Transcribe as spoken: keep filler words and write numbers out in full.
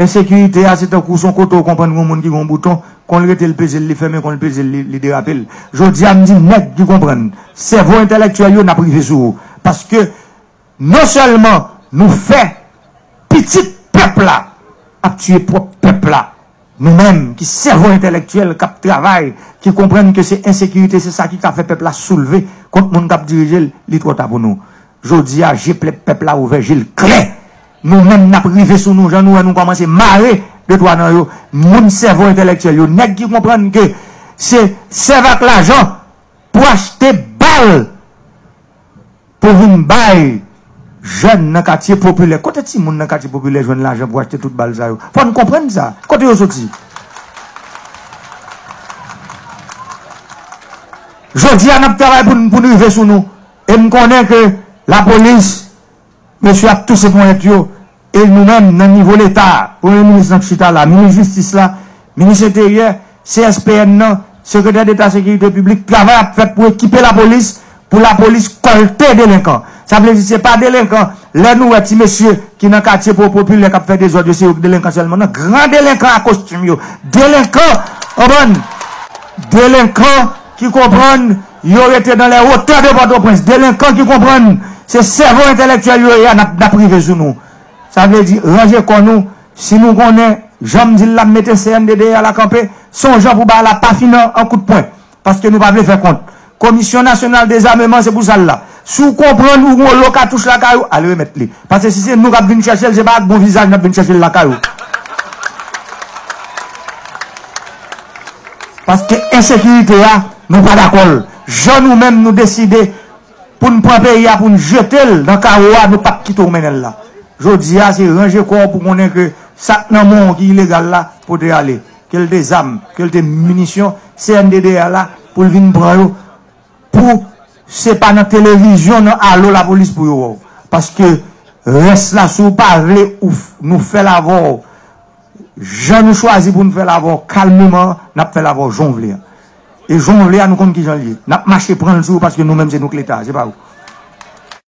Ensekirite a, se tankou se yon kote w konprann gen yon moun ki gen yon bouton, kon l rete l peze l, li fèmen, kon l peze l, li, li derape l. Jodi a, m di nèg ki konprann, sèvo entèlektyèl yo, n ap rive sou ou. Paske non sèlman nou fè pitit pèp la ap tiye pwòp pèp la, nou menm ki sèvo entèlektyèl k ap travay, ki konprann ke se ensekirite, se sa ki ka fè pèp la soulve kont moun k ap dirije l, li twò ta pou nou. Jodi a, je plè pèp la ouvè, je l klè. Nou menm, n ap rive sou nou, jan nou wè nou kòmanse mare de twa nan yo. Moun sèvo entèlektyèl yo, nèg ki konprann ke se sèv ak lajan pou achte bal pou vin bay jèn nan katye popilè. Kote timoun nan katye popilè jwenn lajan pou achte tout bal sa yo? Fò n konprann sa. Kote yo soti? Jodi a, n ap travay pou n, pou n rive sou nou. E m konnen ke lapolis, mesye ap touse ponyèt yo. E nou menm, nan nivo Leta, Premye Minis nan k chita la, Minis Jistis la, Minis Enteryè, C S P N nan, Sekretè Deta Sekirite Piblik, travay ap fèt pou ekipe lapolis, pou lapolis kòlte delenkan. Sa vle di, se pa delenkan, lè nou wè ti mesye ki nan katye po-, popilè k ap fè dezòd yo, se yo ki delenkan sèlman. Non, gran delenkan a kostim yo. Delenkan, konprann? Delenkan ki konprann yo rete dans les hauteurs de Pòtoprens. Delenkan ki konprann se sèvo entèlektyèl yo ye a, n ap, n ap rive sou nou. Sa vle di, ranje kò nou, si nou konnen, jan m di l la, m mete C N D D A la kanpe, se yon jan pou bagay la pa fin an, an kout pwen. Paske nou pa vle fè kont. Komisyon Nasyonal Dezameman, se pou sa l la. Si w konprann ou gen yon lo katouch lakay ou, al remèt li. Paske si se nou k ap vin chèche l, se pa ak bon vizaj n ap vin chèche l lakay ou. Paske ensekirite a, nou pa dakò l. Jan nou menm nou deside pou n pran peyi a, pou n jete l nan kawo a, nou p ap kite w mennen l la. Jodi a, se ranje kò w pou konnen ke sa k nan men w ki ilegal la, pote ale. Ke l te zam, ke l te minisyon, C N D D A la pou l vin pran yo, pou se pa nan televizyon, nan alo lapolis pou yo wè w. Paske rès la, si w pa vle ou f-, nou fè l avè w, jan nou chwazi pou n fè l avè w kalmeman, n ap fè l avè w jan w vle a. E jan w vle a, nou konn ki jan l ye. N ap mache pran l sou ou paske nou menm se nou k Leta, se pa ou.